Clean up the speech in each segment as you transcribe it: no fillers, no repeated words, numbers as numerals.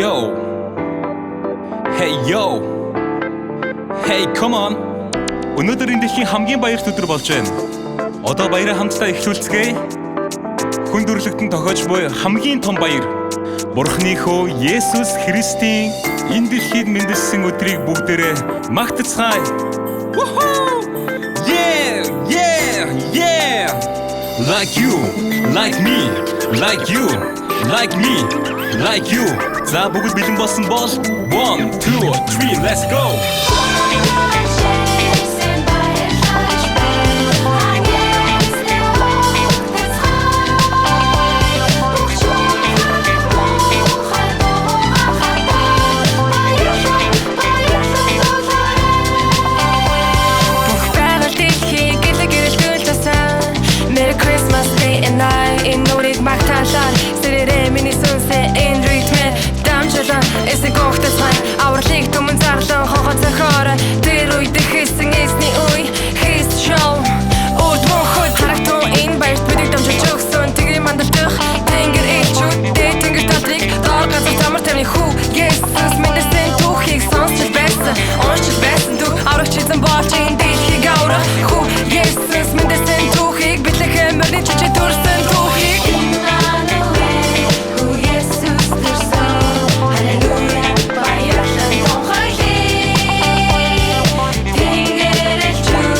Yo. Hey yo. Hey, come on. Өнөөдөр энэ дэлхийн хамгийн баярт өдөр болж байна. Одоо баяраа хамтдаа эхлүүлцгээе. Хүн төрлөختөнд тохиож буй хамгийн том баяр. Бурхны хөө Есүс Христийн энэ дэлхийд мэндэлсэн өдрийг бүгдээрээ магтацгаая. Woohoo! Yeah, yeah, yeah. Like you, like me, like you, like me, like you. За, бүгд бэлэн болсон бол 1 2 3, let's go. Ирсэн, баярлаж байна. Хаан угтацгаая. Бүх чуулган муухай дуугарахтай. Баярлан, баярлан дуулаарай. Бүх байгаль дэлхий гэлэг гэрэлтүүлж асан. Merry Christmas day and night. Энэ нүрийг магтаалаа. Сэрээрээ миний сүнсээ энэ ритмээр дамжуулан эсэг угтацгаая. Авралыг түмэн зарлан хогоо цохиорой. Тэр үед ихсэн эсний үе. His show. Үд мөнхөд харагтун энэ баярт бидийг дамжуулж өгсөн. Тэнгэрийн мандалдах тэнгэр элчүүд дээд тэнгэр талдрыг доор газар замар тавны хүү Есүс мэндэлсэн түүхийг сонсч л байсан, уншиж л байсан түүх. Аврагч эзэн болж энэ дэлхийг аврах хүү Есүс мэндэлсэн түүхийг, Бэтлехэм морины чичээ төрсөн түүхийг. Иммануэль, хүү Есүс төрсөн. Халелуя, баярлан тунхаглая. Тэнгэр элчүүд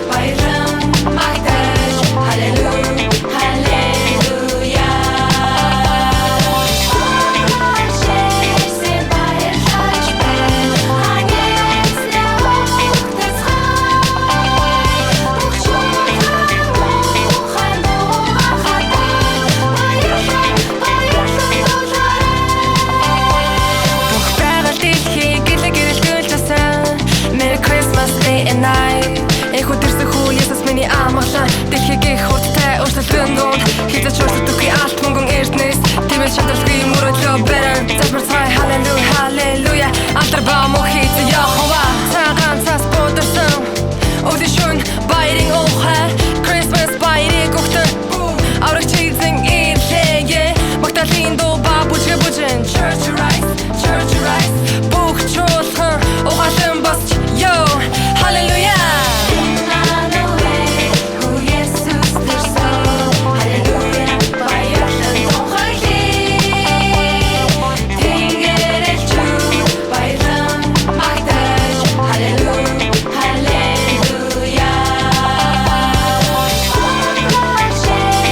баярлан магтаж. Халелуя, халелуя. Ирсэн, баярлаж байна. Хаан эзнээ угтацгаая. Бүх чуулган муухай дуугарахтай. Баярлан, баярлан дуулаарай. Бүх байгаль дэлхий гэлэг гэрэлтүүлж асан. Merry Christmas day and night. Эх өдөрсөн хүү Есүс миний амгалан. Дэлхийг их хурдтай өөрчлөлтөн дунд хэзээ ч өөрчлөгдөхгүй алт мөнгөн эрдэнэс. Тиймээс шантралгүй мөрөөдлөө барин залбирцгаая. Халелуя, халелуя. Алдар ба мөнхийн эзэн Яхова. Цагаан цас буударсан. Өвлийн шөнө баярын ухай. Christmas баярыг өгтөн. Аврагч эзэн ирлээ, yeah. Магтаалын дуу ба бүжгэ бүжин. Church rise, church rise. Бүх чуулган ухаалан босч. Yo, hallelujah. Иммануэль, хүү Есүс төрсөн. Халелуя, баярлан тунхаглая. Тэнгэр элчүүд баярлан магтаж. Халелуя, халелуя.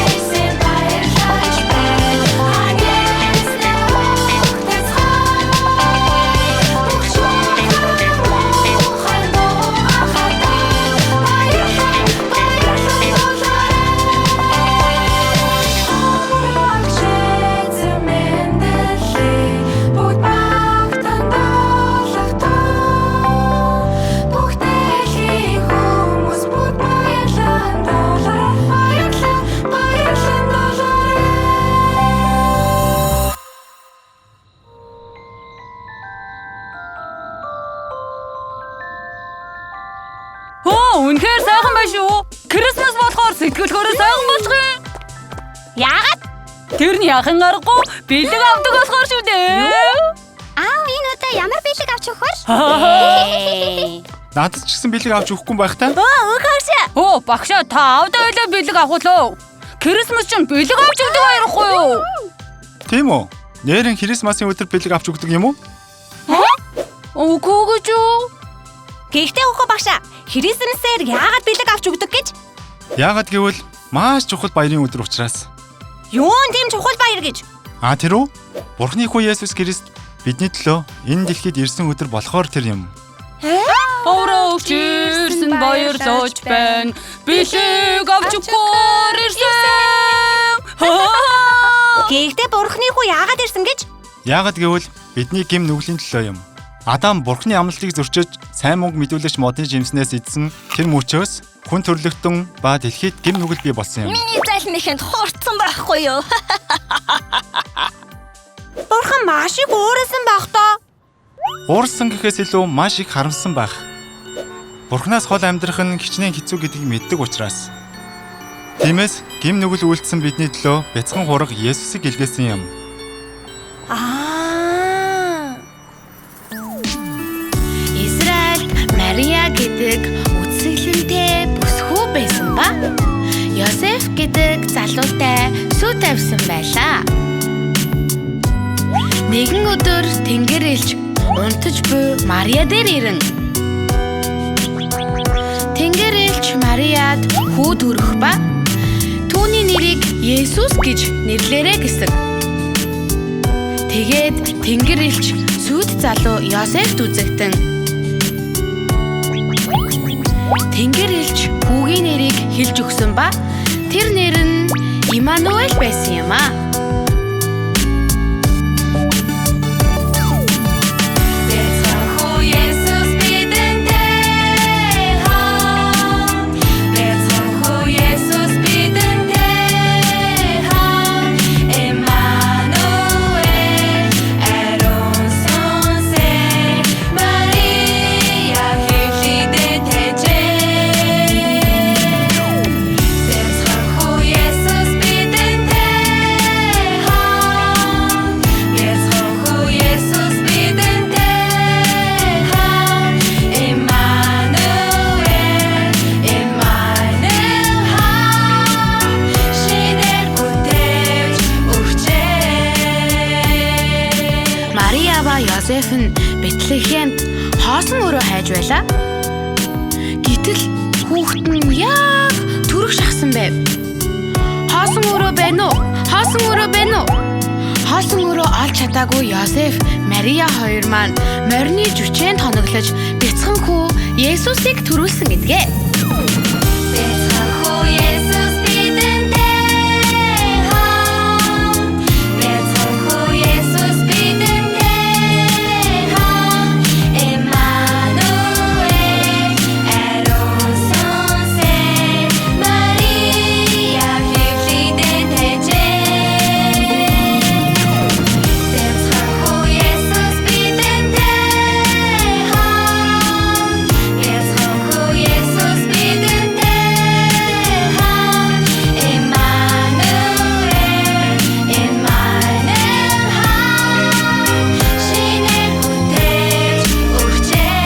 Ирсэн, баярлаж байна. Хаан эзнээ угтацгаая. Бүх чуулган муухай дуугарахтай. Баярлан, баярлан дуулаарай. Аврагч эзэн мэндлээ. Бүгд магтан дуулах. Бүх дэлхийн хүмүүс бүгд баярлан дуулаарай. Баярлан, баярлан дуулаарай. Хөө, үнэхээр сайхан байна шүү. Christmas болохоор сэтгэлөөрөө сайхан болчих юм. Яагаад? Тэр нь яхан аргагүй бэлэг авдаг болохоор шүү дээ. Аав, энэ удаа ямар бэлэг авч өгөх вэ? Надад ч гэсэн бэлэг авч өгөхгүй байх та. Өө, өгөөш. Өө, багшаа, та аавдаа байлаа бэлэг авах лөө. Christmas чинь бэлэг авч өгдөг баярахгүй юу? Тийм үү? Нээрэн Christmas-ын өдөр бэлэг авч өгдөг юм уу? Үгүй гэж юу? Гэхдээ үгүй багшаа. Christmas-ээр яагаад бэлэг авч өгдөг гэж? Яагаад гэвэл маш чухал баярын өдөр учраас. Юун тийм чухал баяр гэж? А, тэр үү? Бурхны хүү Есүс Христ бидний төлөө энэ дэлхийд ирсэн өдөр болохоор тэр юм. Аврагч ирсэн, баярлаж байна. Бэлэг авч өгөхөөр ирсэн. Гэхдээ бурхны хүү яагаад ирсэн гэж? Яагаад гэвэл бидний гэм нүглийн төлөө юм. Адам Бурхны амлалтыг зөрчиж сайн мөнгө мэдүүлэгч модны жимснээс идсэн тэр мөчөөс хүн төрлөختөн ба дэлхийд гэм нүгэл бий болсон юм. Миний зайлныхынд хурцсан байхгүй юу? Бурхан маш их уурсан байх доо. Уурсан гэхээс илүү маш их харамссан байх. Бурханаас хол амьдрах нь хичнээн хэцүү гэдгийг мэддэг учраас. Тиймээс гэм нүгэл үйлдсэн бидний төлөө бяцхан хураг Есүсийг илгээсэн юм. Аа. нэг залуутай сүү тавьсан байлаа. Нэгэн өдөр Тэнгэр элч унтаж буй Мария дээр ирэн. Тэнгэр элч Мариад хүү төрөх ба түүний нэрийг Есүс гэж нэрлээрэй гэсэн. Тэгээд Тэнгэр элч сүйт залуу Йосефт үзэгдэн. Тэнгэр элч хүүгийн нэрийг хэлж өгсөн ба тэр нэр нь Иммануэль байсан юм аа. Йосеф нь Бэтлехемд хоосон өрөө хайж байлаа. Гэтэл хүүхэд нь яг төрөх шахсан байв. Хоосон өрөө байна уу? Хоосон өрөө байна уу? Хоосон өрөө олж чадаагүй Йосеф, Мария хоёр маань морины жүчээнд хоноглож бяцхан хүү Есүсийг төрүүлсэн гэдгээ. Бяцхан хүү Есүс бидэнтэй хамт. Бяцхан хүү Есүс бидэнтэй хамт. Эммануэль, ариун сүнсээр Мария хэвлийдээ тэжээ. Бяцхан хүү Есүс бидэнтэй хамт. Бяцхан хүү Есүс бидэнтэй хамт. Эммануэль, Эммануэль хаан шинээр бүтээж өгчээ.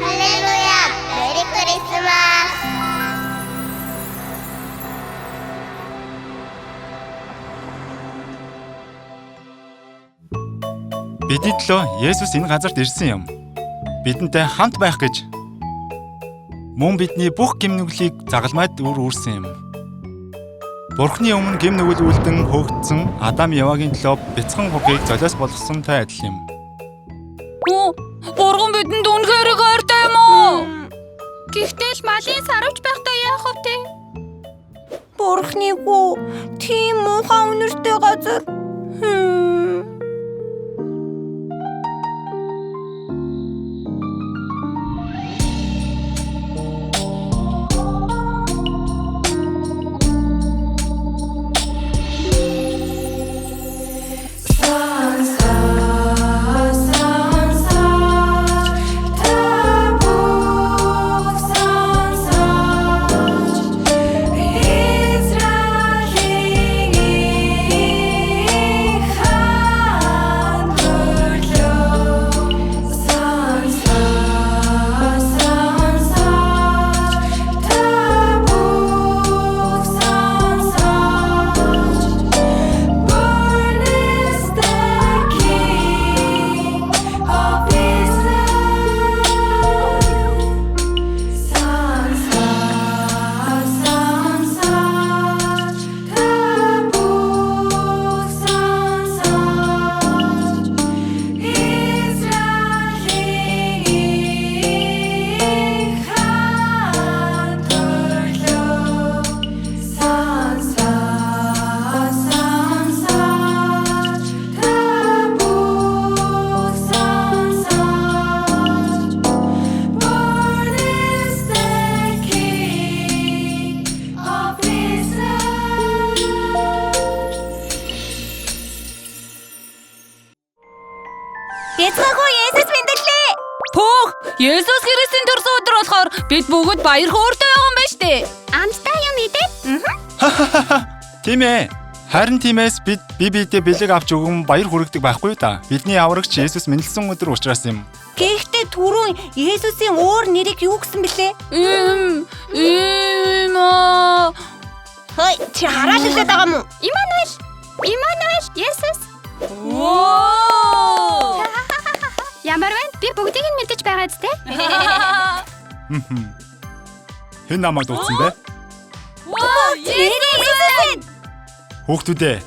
Халелуя! Merry Christmas! Бидний төлөө Есүс энэ газарт ирсэн юм. Бидэнтэй хамт байх гэж. Мөн бидний бүх гэм нүглийг загалмайд үр үүрсэн юм. Бурхны өмнө гэм нүгэл үлдэн хөөгдсөн Адам Явагийн төлөө бяцхан хугийг золиос болгосонтой адил юм. Оо, Бурхан бидэнд үнэхээр их хайртай юм уу? Гэхдээ л малын сарвч байхдаа яах вэ те? Бурхны хүү тийм муухай үнэртэй газар. Сонсож та бүх сонсож Израилийн хаан төрлөө. Сонсож та бүх сонсож Born is the King of Israel. Сонсож та бүх сонсож Израилийн хаан төрлөө. Сонсож та бүх сонсож Born is the King of Israel. Бяцхан хүү Есүс мэндэлээ. Пөөх, Есүс Христийн төрсөн өдөр болохоор бид бүгд баяр хөөртэй байгаа юм байна штэ. Амттай юм идэ? Тийм ээ. Харин тиймээс бид бие биедээ бэлэг авч өгөн баяр хүргэдэг байхгүй юу да. Бидний аврагч Есүс мэндэлсэн өдөр учраас юм. Гэхдээ түрүүн Есүсийн өөр нэрийг юу гэсэн бэлээ? Им аа. Хой, чи хараад үлдээд байгаа юм уу? Имануэль! Имануэль! Есүс! Воо! Ямар вэ? Би бүгдийг нь мэдэж байгаа зү тэ? Хэн намайг дуудсан бэ? Воо! Нэрээ Есүс байна. Хүүхдүүдээ,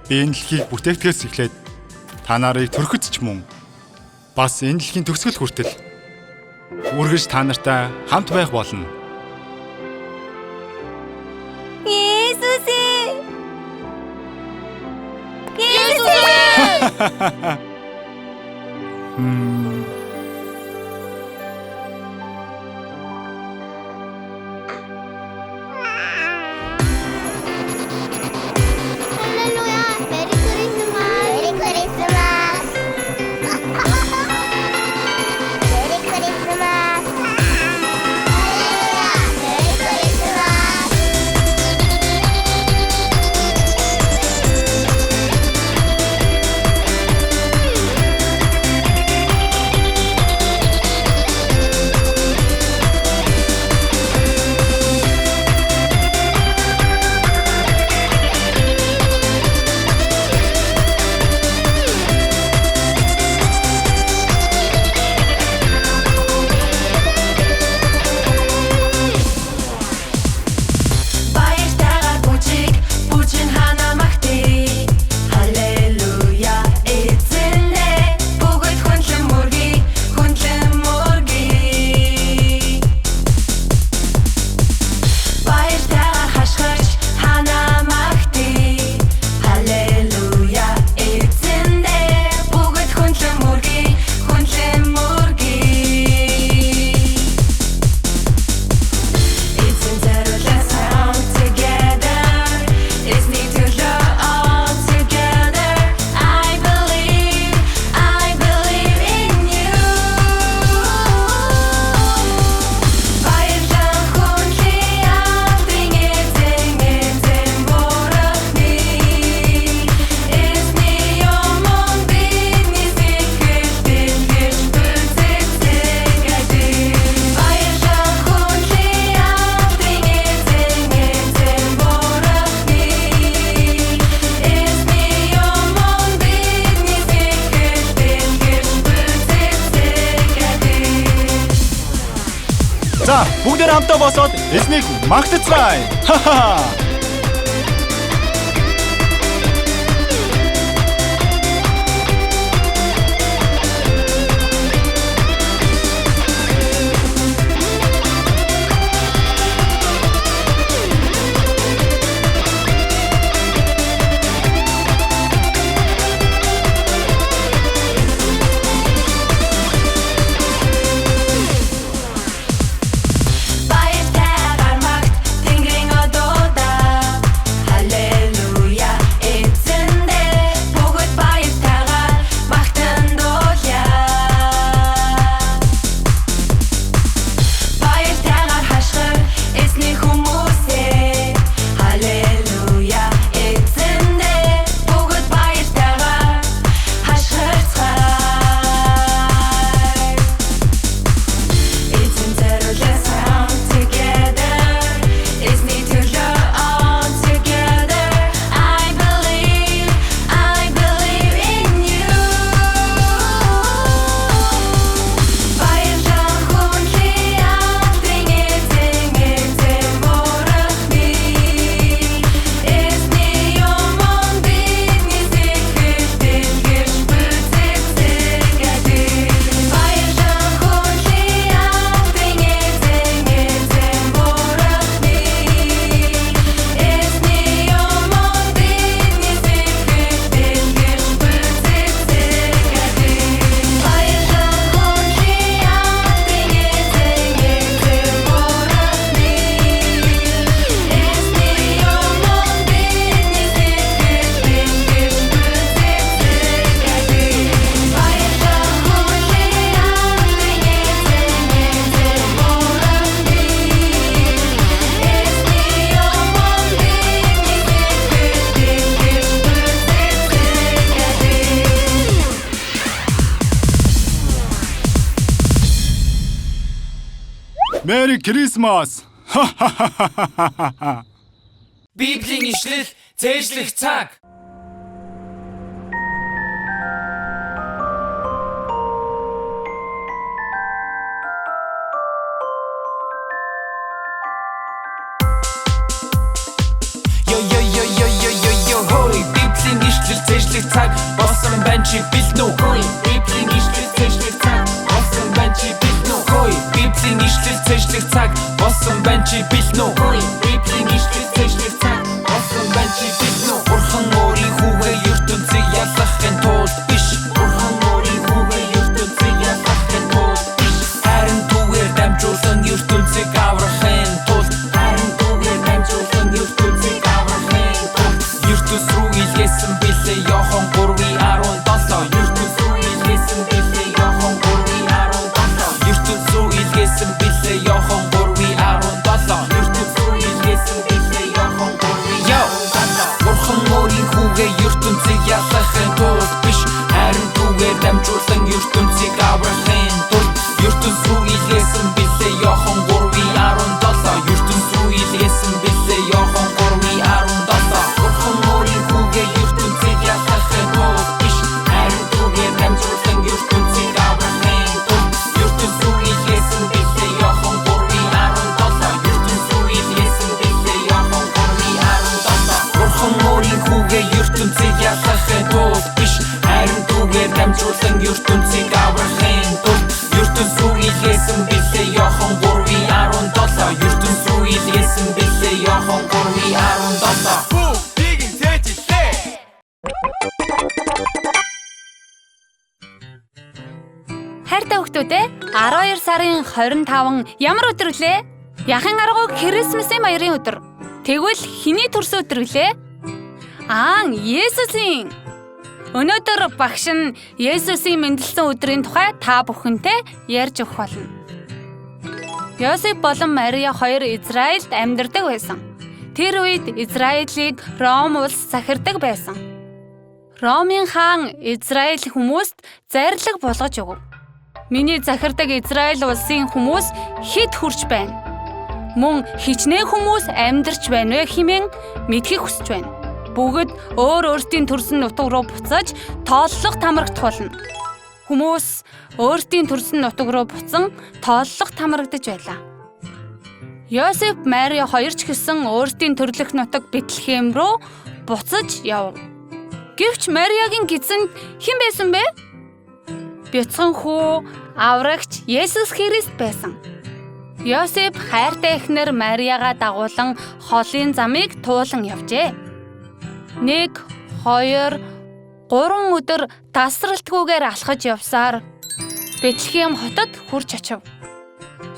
би энэ дэлхийг бүтээхээс эхлээд та нарыг төрөхөд ч мөн бас энэ дэлхийн төгсгөл хүртэл үргэлж та нартай хамт байх болно. Есүс ээ. Есүс ээ. Халелуя! Merry Christmas! Merry Christmas! Merry Christmas! Халелуя! Merry Christmas! Баяртайгаар бүжиг, бүжин хана магтъя. Халелуя, эзэнээ бүгд хүндлэн мөргий, хүндлэн мөргий. Баяртайгаар хашгирч хана магтъя. Халелуя, эзэнээ бүгд хүндлэн мөргий, хүндлэн мөргий. Эзэн зориулаас all together. Эзний төлөө all together. I believe, I believe in you. Баярлан хүнлий алдрын эзэн, эзэн бурхны. Эзний өмнө бидний сэтгэл дэлгэрч бүзэгцгээе. Баярлан хүнлий алдрын эзэн, эзэн бурхны. Эзний өмнө бидний сэтгэл дэлгэрч бүзэгцгээе. За, бүгдээр хамтдаа босоод эзнийг магтацгаая. Ха-ха. Баяртайгаар магт Тэнгэрийн одуудаа. Merry Christmas. Библийн ишлэл зээшлэх цаг. Йо йо йо йо йо йо йо хой. Библийн ишлэл зээшлэх цаг болсон байна, чи бэлэн үү? Хой. Библийн ишлэл зээшлэх цаг болсон байна, чи бэлэн үү? Хой. Библийн ишлэл зээшлэх цаг болсон байна, чи бэлэн үү? Хой. Библийн ишлэл зээшлэх цаг болсон байна, чи бэлэн үү? Бурхан өөрийн хүүгээ ертөнцийг ялгахын тулд биш. Бурхан өөрийн хүүгээ ертөнцийг ялгахын тулд биш. Харин түүгээр дамжуулан ертөнцийг аврахын тулд. Харин түүгээр дамжуулан ертөнцийг аврахын тулд. Ертөнц рүү илгээсэн билээ Иохан 3:17. Ертөнц рүү илгээсэн билээ Иохан 3:17. Ертөнц рүү илгээсэн билээ Иохан 3:17. Ертөнц рүү илгээсэн билээ Иохан 3:17. Бурхан өөрийн хүүгээ ертөнцийг ялгахын тулд биш. Харин түүгээр дамжуулан ертөнцийг аврахын тулд. Ертөнц рүү илгээсэн билээ Иохан 3:17. Ертөнц рүү илгээсэн билээ Иохан 3:17. Бурхан өөрийн хүүгээ ертөнцийг ялгахын тулд биш. Харин түүгээр дамжуулан ертөнцийг аврахын тулд. Ертөнц рүү илгээсэн билээ Иохан 3:17. Ертөнц рүү илгээсэн билээ Иохан 3:17. Бурхан өөрийн хүүгээ ертөнцийг ялгахын тулд биш. Харин түүгээр дамжуулан ертөнцийг аврахын тулд. Ертөнц рүү илгээсэн билээ Иохан 3:17. Ертөнц рүү илгээсэн билээ Иохан 3:17. Бүгдийг нь цээжлээ. Хайртай хүүхдүүд ээ, 12 сарын 25 ямар өдөр вүлээ? Яхин аргагүй Christmas-ийн баярын өдөр. Тэгвэл хэний төрсөн өдөр вүлээ? Аа, Есүсийн. Өнөөдөр багш нь Есүсийн мэндэлсэн өдрийн тухай та бүхэнтэй ярьж өгөх болно. Йосеф болон Мария хоёр Израильд амьдардаг байсан. Тэр үед Израилийг Ром улс захирдаг байсан. Ромын хаан Израиль хүмүүст зарлиг болгож өгөв. Миний захирдаг Израиль улсын хүмүүс хэд хүрч байна? Мөн хичнээн хүмүүс амьдарч байна вэ хэмээн мэдэхийг хүсэж байна. Бүгд өөр өөрсдийн төрсөн нутаг руу буцаж тооллого тамрагдах болно. Хүмүүс өөрсдийн төрсөн нутаг руу буцан тооллого тамрагдаж байлаа. Йосеф, Мари хоёр ч гэсэн өөрсдийн төрлөх нутаг Бэтлехэм рүү буцаж яв. Гэвч Мариагийн гизэнд хэн байсан бэ? Бяцхан хүү аврагч Есүс Христ байсан. Йосеф хайртай эхнэр Мариагаа дагуулан холын замыг туулан явжээ. 1, 2, 3 өдөр тасралтгүйгээр алхаж явсаар Бэтлехэм хотод хүрч очив.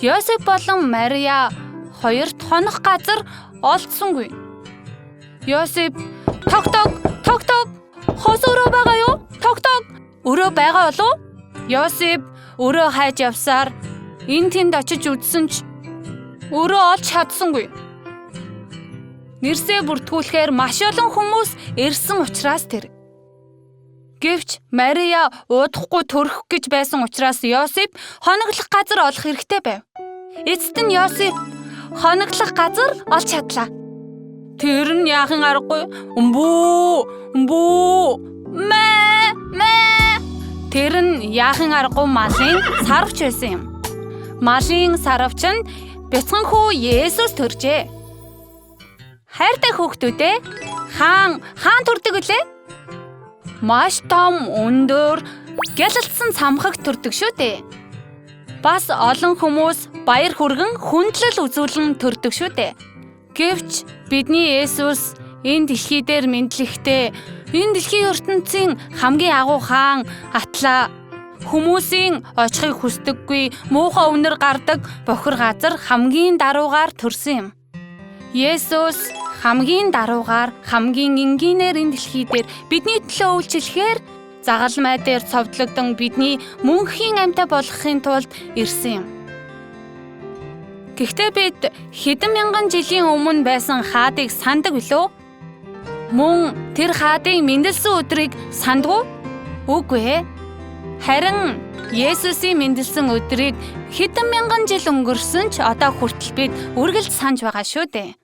Йосеф болон Мария хоёрт хонох газар олдсонгүй. Йосеф тог тог тог тог хос өрөө байгаа юу? Тог тог өрөө байгаа болов? Йосеф өрөө хайж явсаар энэ тэнд очиж үзсэн ч өрөө олж чадсангүй. Нэрсээ бүртгүүлэхээр маш олон хүмүүс ирсэн учраас тэр. Гэвч Мария удахгүй төрөх гэж байсан учраас Йосеф хоноглох газар олох хэрэгтэй байв. Эцэст нь Йосеф хоноглох газар олж чадлаа. Тэр нь яахын аргагүй өмбүү өмбүү мэ мэ. Тэр нь яахын аргагүй малын сарвч байсан юм. Малын сарвч нь бяцхан хүү Есүс төржээ. Хайртай хүүхдүүд ээ, хаан төрдөг үлээ? Маш том өндөр гялалцсан цамхаг төрдөг шүү дээ. Бас олон хүмүүс баяр хүргэн хүндлэл үзүүлэн төрдөг шүү дээ. Гэвч бидний Есүс энэ дэлхий дээр мэдлэхдээ энэ дэлхийн ертөнцийн хамгийн агуу хаан атлаа хүмүүсийн очихыг хүсдэггүй муухай үнэр гардаг бохир газар хамгийн даруугаар төрсөн юм. Есүс хамгийн даруугаар хамгийн энгийнээр энэ дэлхий дээр бидний төлөө үйлчлэхээр загалмай дээр цовдлогдон бидний мөнхийн амьтаа болгохын тулд ирсэн юм. Гэхдээ бид хэдэн мянган жилийн өмнө байсан хаадыг сандаг билүү? Мөн тэр хаадын мэндэлсэн өдрийг сандгүй? Үгүй ээ. Харин Есүсийн мэндэлсэн өдрийг хэдэн мянган жил өнгөрсөн ч одоо хүртэл бид үргэлж санаж байгаа шүү дээ.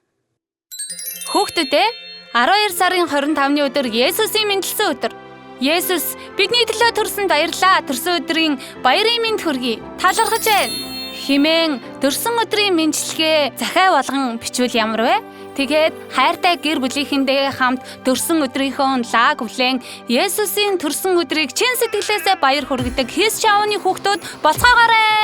Хүүхдүүд ээ, 12 сарын 25-ны өдөр Есүсийн мэндэлсэн өдөр. Есүс бидний төлөө төрсөнд баярлалаа. Төрсөн өдрийн баярын мэнд хүргэе. Талархаж байна. Химэн төрсөн өдрийн мэндчилгээ захиа болгон бичвэл ямар вэ? Тэгээд хайртай гэр бүлийнхэндээ хамт төрсөн өдрийнхөө лаг хүлээн Есүсийн төрсөн өдрийг чин сэтгэлээсээ баяр хүргэдэг Хис Чаавны хүүхдүүд болцоогоорой.